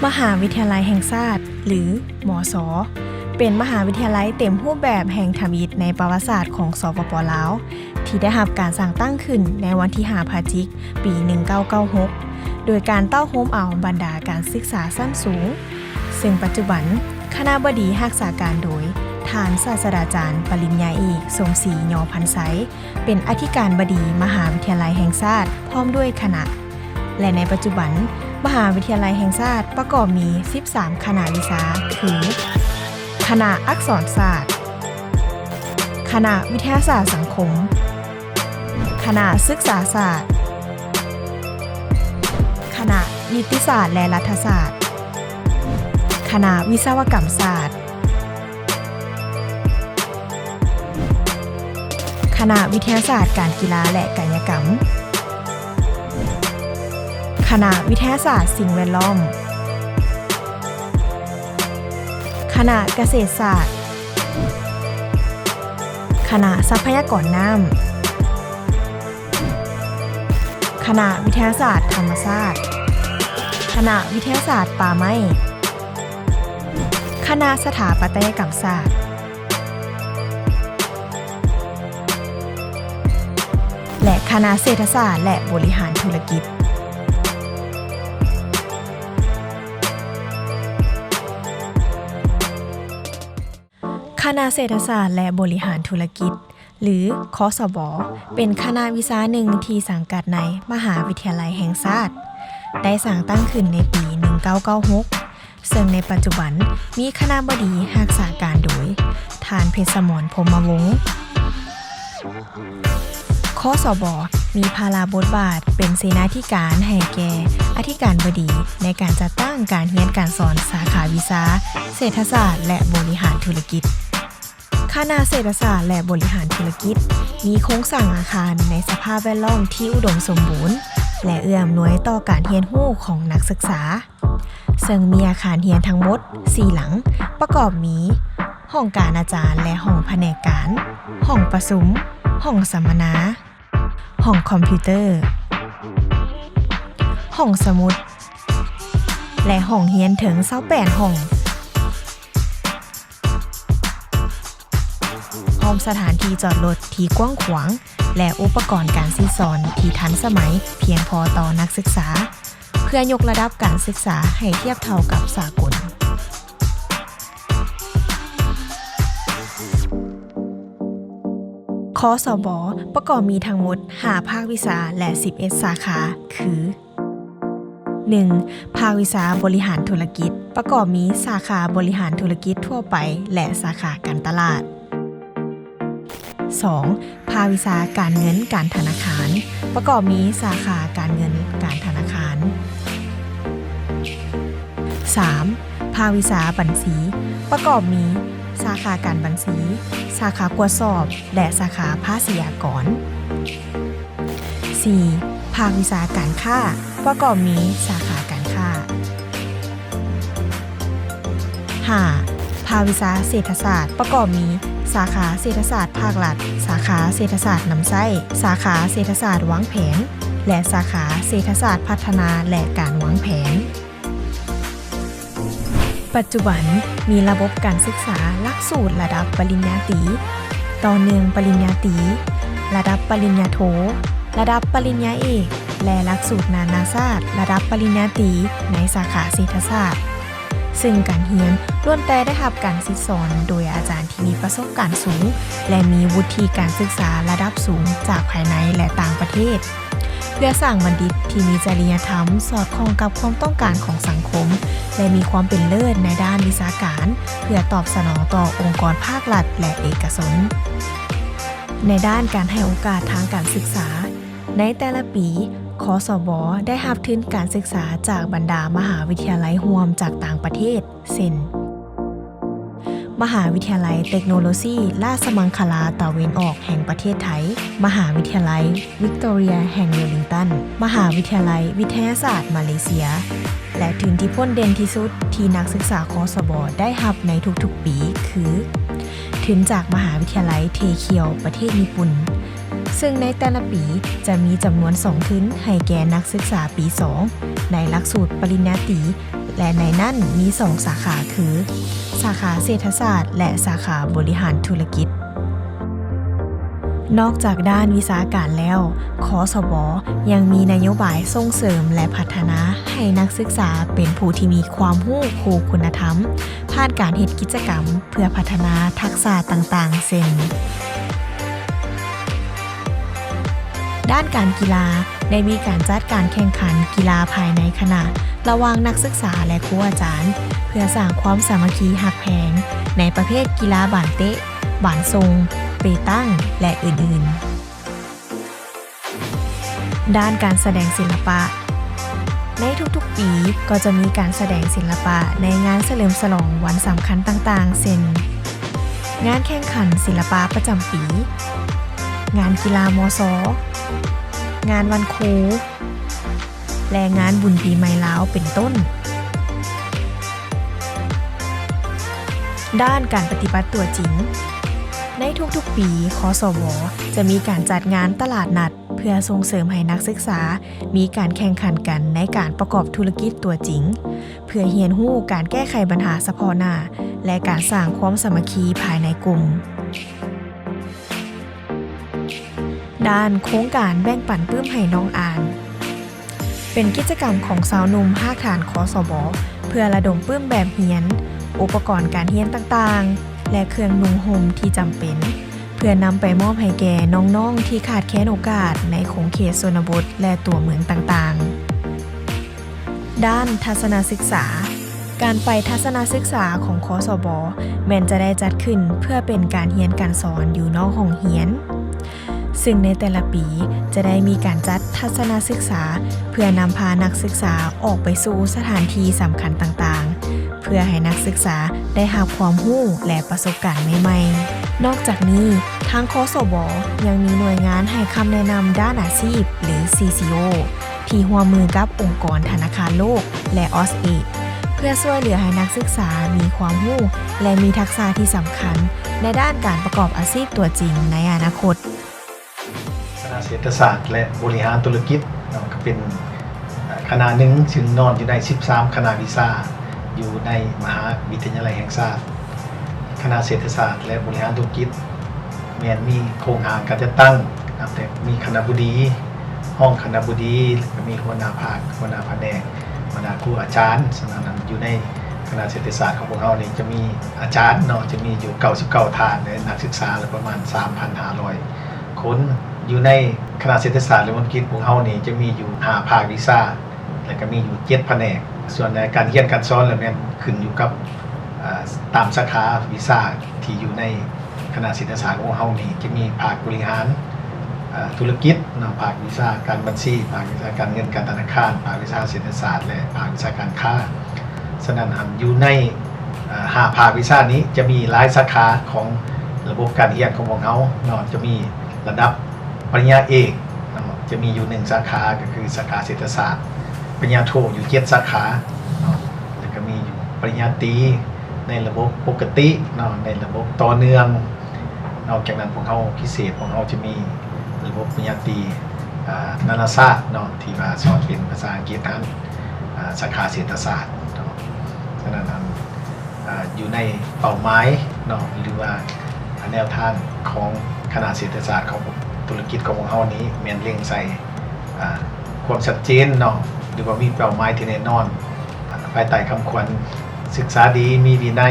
ມະຫາວິທະຍາໄລແຫ່ງຊາດ ຫຼື ມສ ເປັນມະຫາວິທະຍາໄລເຕັມຮູບແບບແຫ່ງທຳອິດໃນປະຫວັດສາດຂອງ ສປປ ລາວ ທີ່ໄດ້ຮັບການສ້າງຕັ້ງຂຶ້ນໃນວັນທີຫ້າ ພະຈິກ ປີໜຶ່ງເກົ້າເກົ້າຫົກ ໂດຍການເຕົ້າໂຮມເອົາບັນດາການສຶກສາຊັ້ນສູງ, ເຊິ່ງປັດຈຸບັນຄະນະບໍດີຮັກສາການໂດຍທ່ານສາດສະດາຈານປະລິນຍາເອກ ສົມສີ ຍໍພັນໄຊ ເປັນອະທິການບໍດີມະຫາວິທະຍາໄລແຫ່ງຊາດ ພ້ອມດ້ວຍຄະນະ ແລະ ໃນປັດຈຸບັນ ມະຫາວິທະຍາໄລແຫ່ງຊາດປະກອບມີສິບສາມຄະນະວິຊາ ຄື ຄະນະອັກສອນສາດ, ຄະນະວິທະຍາສາດສັງຄົມ, ຄະນະສຶກສາສາດ, ຄະນະນິຕິສາດ ແລະ ລັດຖະສາດ, ຄະນະວິສະວະກຳສາດ, ຄະນະວິທະຍາສາດການກິລາ ແລະ ກາຍະກຳ, ຄະນະວິທະຍາສາດສິ່ງແວດລ້ອມ, ຄະນະກະເສດສາດ, ຄະນະຊັບພະຍາກອນນ້ຳ, ຄະນະວິທະຍາສາດທຳມະຊາດ, ຄະນະວິທະຍາສາດປ່າໄມ້, ຄະນະສະຖາປັດຕະຍະກຳສາດ ແລະ ຄະນະເສດຖະສາດ ແລະ ບໍລິຫານທຸລະກິດ. ຄະນະເສດຖະສາດ ແລະ ບໍລິຫານທຸລະກິດ ຫຼື ຄສບ ເປັນຄະນະວິຊາໜຶ່ງທີ່ສັງກັດໃນມະຫາວິທະຍາໄລແຫ່ງຊາດ, ໄດ້ສ້າງຕັ້ງຂຶ້ນໃນປີໜຶ່ງເກົ້າເກົ້າຫົກ ເຊິ່ງໃນປັດຈຸບັນມີຄະນະບໍດີຮັກສາການໂດຍທ່ານ ເພັດສະໝອນ ພົມມະວົງ. ຄສບ ມີພາລະບົດບາດເປັນເສນາທິການໃຫ້ແກ່ອະທິການບໍດີໃນການຈັດຕັ້ງການຮຽນການສອນສາຂາວິຊາເສດຖະສາດ ແລະ ບໍລິຫານທຸລະກິດ. ຄະນະເສດຖະສາດ ແລະ ບໍລິຫານທຸລະກິດ ມີໂຄງສ້າງອາຄານໃນສະພາບແວດລ້ອມທີ່ອຸດົມສົມບູນ ແລະ ເອື້ອອຳນວຍຕໍ່ການຮຽນຮູ້ຂອງນັກສຶກສາ, ເຊິ່ງມີອາຄານຮຽນທັງໝົດສີ່ຫຼັງ, ປະກອບມີຫ້ອງການອາຈານ ແລະ ຫ້ອງພະແນກການ, ຫ້ອງປະຊຸມ, ຫ້ອງສຳມະນາ, ຫ້ອງຄອມພິວເຕີ, ຫ້ອງສະໝຸດ ແລະ ຫ້ອງຮຽນເຖິງຊາວແປດຫ້ອງ, ພ້ອມສະຖານທີ່ຈອດລົດທີ່ກວ້າງຂວາງ ແລະ ອຸປະກອນການສິດສອນທີ່ທັນສະໄໝພຽງພໍຕໍ່ນັກສຶກສາ, ເພື່ອຍົກລະດັບການສຶກສາໃຫ້ທຽບເທົ່າກັບສາກົນ. ຄສບ ປະກອບມີທັງໝົດຫ້າພາກວິຊາ ແລະ ສິບເອັດສາຂາ ຄື ໜຶ່ງ ພາກວິຊາບໍລິຫານທຸລະກິດ ປະກອບມີສາຂາບໍລິຫານທຸລະກິດທົ່ວໄປ ແລະ ສາຂາການຕະຫຼາດ. ສອງ ພາກວິຊາການເງິນການທະນາຄານ ປະກອບມີສາຂາການເງິນການທະນາຄານ. ສາມ ພາກວິຊາບັນຊີ ປະກອບມີສາຂາການບັນຊີ, ສາຂາກວດສອບ ແລະ ສາຂາພາສີອາກອນ. ສີ່ ພາກວິຊາການຄ້າ ປະກອບມີສາຂາການຄ້າ. ຫ້າ ພາກວິຊາເສດຖະສາດ ປະກອບມີສາຂາເສດຖະສາດພາກລັດ, ສາຂາເສດຖະສາດນຳໃຊ້, ສາຂາເສດຖະສາດວາງແຜນ ແລະ ສາຂາເສດຖະສາດພັດທະນາ ແລະ ການວາງແຜນ. ປັດຈຸບັນມີລະບົບການສຶກສາຫຼັກສູດລະດັບປະລິນຍາຕີ, ຕໍ່ເນື່ອງປະລິນຍາຕີ, ລະດັບປະລິນຍາໂທ, ລະດັບປະລິນຍາເອກ ແລະ ຫຼັກສູດນານາຊາດລະດັບປະລິນຍາຕີໃນສາຂາເສດຖະສາດ, ເຊິ່ງການຮຽນລ້ວນແຕ່ໄດ້ຮັບການສິດສອນໂດຍອາຈານທີ່ມີປະສົບການສູງ ແລະ ມີວຸດທິການສຶກສາລະດັບສູງຈາກພາຍໃນ ແລະ ຕ່າງປະເທດ. ເພື່ອສ້າງບັນດິດທີ່ມີຈະລິຍະທຳສອດຄ່ອງກັບຄວາມຕ້ອງການຂອງສັງຄົມ ແລະ ມີຄວາມເປັນເລີດໃນດ້ານວິຊາການ ເພື່ອຕອບສະໜອງຕໍ່ອົງກອນພາກລັດ ແລະ ເອກະຊົນ. ໃນດ້ານການໃຫ້ໂອກາດທາງການສຶກສາ, ໃນແຕ່ລະປີ, ຄສບ ໄດ້ຮັບທຶນການສຶກສາຈາກບັນດາມະຫາວິທະຍາໄລຮ່ວມຈາກຕ່າງປະເທດ ເຊັ່ນ ມະຫາວິທະຍາໄລເຕັກໂນໂລຊີລາຊະມັງຄະລາຕາເວັນອອກແຫ່ງປະເທດໄທ, ມະຫາວິທະຍາໄລວິກໂຕເຣຍແຫ່ງເວລິງຕັນ, ມະຫາວິທະຍາໄລວິທະຍາສາດມາເລເຊຍ ແລະ ທຶນທີ່ພົ້ນເດັ່ນທີ່ສຸດທີ່ນັກສຶກສາ ຄສບ ໄດ້ຮັບໃນທຸກໆປີ ຄື ທຶນຈາກມະຫາວິທະຍາໄລເທຄຽວ ປະເທດຍີ່ປຸ່ນ, ເຊິ່ງໃນແຕ່ລະປີຈະມີຈຳນວນສອງທຶນໃຫ້ແກ່ນັກສຶກສາປີສອງ ໃນຫຼັກສູດປະລິນຍາຕີ ແລະ ໃນນັ້ນມີສອງສາຂາຄື ສາຂາເສດຖະສາດ ແລະ ສາຂາບໍລິຫານທຸລະກິດ. ນອກຈາກດ້ານວິຊາການແລ້ວ, ຄສບ ຍັງມີນະໂຍບາຍສົ່ງເສີມ ແລະ ພັດທະນາໃຫ້ນັກສຶກສາເປັນຜູ້ທີ່ມີຄວາມຮູ້ຄູ່ຄຸນນະທຳ ຜ່ານການເຮັດກິດຈະກຳເພື່ອພັດທະນາທັກສະຕ່າງໆ ເຊັ່ນ ດ້ານການກິລາ ໄດ້ມີການຈັດການແຂ່ງຂັນກິລາພາຍໃນຄະນະ ລະຫວ່າງນັກສຶກສາ ແລະ ຄູອາຈານ ເພື່ອສ້າງຄວາມສາມັກຄີຮັກແພງໃນປະເພດກິລາບານເຕະ, ບານສົ່ງ, ເປຕັງ ແລະ ອື່ນໆ. ດ້ານການສະແດງສິລະປະ ໃນທຸກໆປີກໍຈະມີການສະແດງສິລະປະໃນງານສະເຫຼີມສະຫຼອງວັນສຳຄັນຕ່າງໆ ເຊັ່ນ ງານແຂ່ງຂັນສິລະປະປະຈຳປີ, ງານກິລາ ມສ, ງານວັນຄູ ແລະ ງານບຸນປີໃໝ່ລາວ ເປັນຕົ້ນ. ດ້ານການປະຕິບັດຕົວຈິງ ໃນທຸກໆປີ ຄສບ ຈະມີການຈັດງານຕະຫຼາດນັດ ເພື່ອສົ່ງເສີມໃຫ້ນັກສຶກສາມີການແຂ່ງຂັນກັນໃນການປະກອບທຸລະກິດຕົວຈິງ, ເພື່ອຮຽນຮູ້ການແກ້ໄຂບັນຫາສະເພາະໜ້າ ແລະ ການສ້າງຄວາມສາມັກຄີພາຍໃນກຸ່ມ. ດ້ານໂຄງການແບ່ງປັນປຶ້ມໃຫ້ນ້ອງອ່ານ ເປັນກິດຈະກຳຂອງຊາວໜຸ່ມຮາກຖານ ຄສບ ເພື່ອລະດົມປຶ້ມແບບຮຽນ, ອຸປະກອນການຮຽນຕ່າງໆ ແລະ ເຄື່ອງນຸ່ງຫົ່ມທີ່ຈຳເປັນ ເພື່ອນຳໄປມອບໃຫ້ແກ່ນ້ອງໆທີ່ຂາດແຄນໂອກາດໃນຂົງເຂດຊົນນະບົດ ແລະ ຕົວເມືອງຕ່າງໆ. ດ້ານທັດສະນະສຶກສາ ການໄປທັດສະນະສຶກສາຂອງ ຄສບ ແມ່ນຈະໄດ້ຈັດຂຶ້ນເພື່ອເປັນການຮຽນການສອນຢູ່ນອກຫ້ອງຮຽນ, ຊຶ່ງໃນແຕ່ລະປີຈະໄດ້ມີການຈັດທັດສະນະສຶກສາ ເພື່ອນຳພານັກສຶກສາອອກໄປສູ່ສະຖານທີ່ສຳຄັນຕ່າງໆ ເພື່ອໃຫ້ນັກສຶກສາໄດ້ຮັບຄວາມຮູ້ ແລະ ປະສົບການໃໝ່ໆ. ນອກຈາກນີ້, ທາງ ຄສບ ຍັງມີໜ່ວຍງານໃຫ້ຄຳແນະນຳດ້ານອາຊີບ ຫຼື ຊີຊີໂອ ທີ່ຮ່ວມມືກັບອົງກອນທະນາຄານໂລກ ແລະ ອອສເອດ ເພື່ອຊ່ວຍເຫຼືອໃຫ້ນັກສຶກສາມີຄວາມຮູ້ ແລະ ມີທັກສະທີ່ສຳຄັນໃນດ້ານການປະກອບອາຊີບຕົວຈິງໃນອະນາຄົດ. ຄະນະເສດຖະສາດ ແລະ ບໍລິຫານທຸລະກິດເນາະ ກໍເປັນ ເອີ ຄະນະໜຶ່ງ ຊຶ່ງນອນຢູ່ໃນສິບສາມຄະນະວິຊາ ຢູ່ໃນມະຫາວິທະຍາໄລແຫ່ງຊາດ. ຄະນະເສດຖະສາດ ແລະ ບໍລິຫານທຸລະກິດ ແມ່ນມີໂຄງຮ່າງການຈັດຕັ້ງ ນັບແຕ່ມີຄະນະບໍດີ, ຮອງຄະນະບໍດີ, ແລ້ວກໍມີຫົວໜ້າພາກ, ຫົວໜ້າພະແນກ, ບັນດາຄູອາຈານ. ສະນັ້ນ ຢູ່ໃນຄະນະເສດຖະສາດຂອງພວກເຮົານີ້ ຈະມີອາຈານເນາະ, ຈະມີຢູ່ເກົ້າສິບເກົ້າທ່ານ ແລະ ນັກສຶກສາລະປະມານສາມພັນຫ້າຮ້ອຍຄົນ. ຢູ່ໃນຄະນະເສດຖະສາດ ແລະ ເສດຖະກິດ ພວກເຮົານີ້ຈະມີຢູ່ຫ້າພາກວິຊາ ແລະ ກໍມີຢູ່ເຈັດພະແນກ. ສ່ວນໃນການຮຽນການສອນລະແມ່ນຂຶ້ນຢູ່ກັບ ເອີ ຕາມສາຂາວິຊາທີ່ຢູ່ໃນຄະນະເສດຖະສາດຂອງເຮົານີ້ ຈະມີພາກບໍລິຫານ ເອີ ທຸລະກິດເນາະ, ພາກວິຊາການບັນຊີ, ພາກວິຊາການເງິນການທະນາຄານ, ພາກວິຊາເສດຖະສາດ ແລະ ພາກວິຊາການຄ້າ. ສະນັ້ນ ອັນ ຢູ່ໃນ ເອີ ຫ້າພາກວິຊານີ້ຈະມີຫຼາຍສາຂາຂອງລະບົບການຮຽນຂອງພວກເຮົາເນາະ, ຈະມີລະດັບ ປະລິນຍາເອກເນາະ ຈະມີຢູ່ໜຶ່ງສາຂາ ກໍຄືສາຂາເສດຖະສາດ, ປະລິນຍາໂທຢູ່ເຈັດສາຂາເນາະ ແລ້ວກໍມີຢູ່ປະລິນຍາຕີໃນລະບົບປົກກະຕິເນາະ ໃນລະບົບຕໍ່ເນື່ອງ. ນອກຈາກນັ້ນ ພວກເຮົາພິເສດ ພວກເຮົາຈະມີລະບົບປະລິນຍາຕີ ອາ ນານາຊາດເນາະ ທີ່ວ່າສອນເປັນພາສາອັງກິດຫັ້ນ ອາ ສາຂາເສດຖະສາດເນາະ. ສະນັ້ນ ອັນ ອາ ຢູ່ໃນເປົ້າໝາຍເນາະ ຫຼືວ່າແນວທາງຂອງຄະນະເສດຖະສາດຂອງທຸລະກິດຂອງພວກເຮົານີ້ ແມ່ນເລັງໃສ່ ອາ ຄວາມຊັດເຈນເນາະ ຫຼືວ່າມີເປົ້າໝາຍທີ່ແນ່ນອນ ອາ ພາຍໃຕ້ຄຳຂວັນ ສຶກສາດີ ມີວິໄນ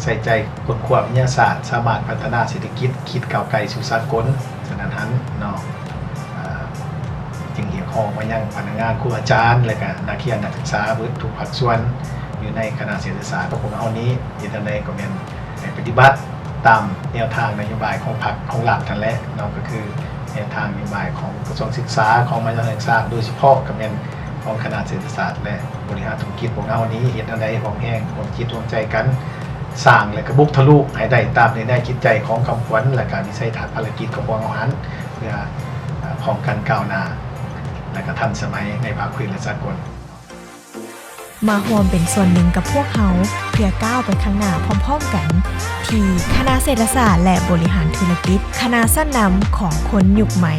ໃສ່ໃຈຄົ້ນຄວ້າວິທະຍາສາດ ສາມາດພັດທະນາເສດຖະກິດ ຄິດກ້າວໄກສູ່ສາກົນ. ສະນັ້ນຫັ້ນເນາະ ອາ ຈຶ່ງຮຽກຮ້ອງມາຍັງພະນັກງານ, ຄູອາຈານ ແລະ ກະນັກຮຽນນັກສຶກສາເບິດທຸກພາກສ່ວນຢູ່ໃນຄະນະເສດຖະສາດຂອງພວກເຮົານີ້ ເຮັດແນວໃດກໍແມ່ນໃຫ້ປະຕິບັດຕາມແນວທາງນະໂຍບາຍຂອງພັກຂອງລັດຫັ້ນແຫຼະເນາະ, ກໍຄືແນວທາງນະໂຍບາຍຂອງກະຊວງສຶກສາ, ຂອງມະຫາວິທະຍາໄລແຫ່ງຊາດ ໂດຍສະເພາະກໍແມ່ນຂອງຄະນະເສດຖະສາດ ແລະ ບໍລິຫານທຸລະກິດພວກເຮົານີ້ ເຮັດແນວໃດຮ່ວມແຮງຮ່ວມຈິດຮ່ວມໃຈກັນ ສ້າງ ແລະ ກະບຸກທະລຸໃຫ້ໄດ້ຕາມນິໄນຈິດໃຈຂອງຄຳຂວັນ ແລະ ກະວິໄສທັດພາລະກິດຂອງພວກເຮົາຫັ້ນ ເພື່ອ ເອີ ພ້ອມກັນກ້າວໜ້າ ແລະ ກະທັນສະໄໝໃນພາກພື້ນ ແລະ ສາກົນ. ມາຮ່ວມເປັນສ່ວນໜຶ່ງກັບພວກເຮົາ ເພື່ອກ້າວໄປຂ້າງໜ້າພ້ອມໆກັນ ທີ່ຄະນະເສດຖະສາດ ແລະ ບໍລິຫານທຸລະກິດ, ຄະນະຊັ້ນນຳຂອງຄົນຍຸກໃໝ່.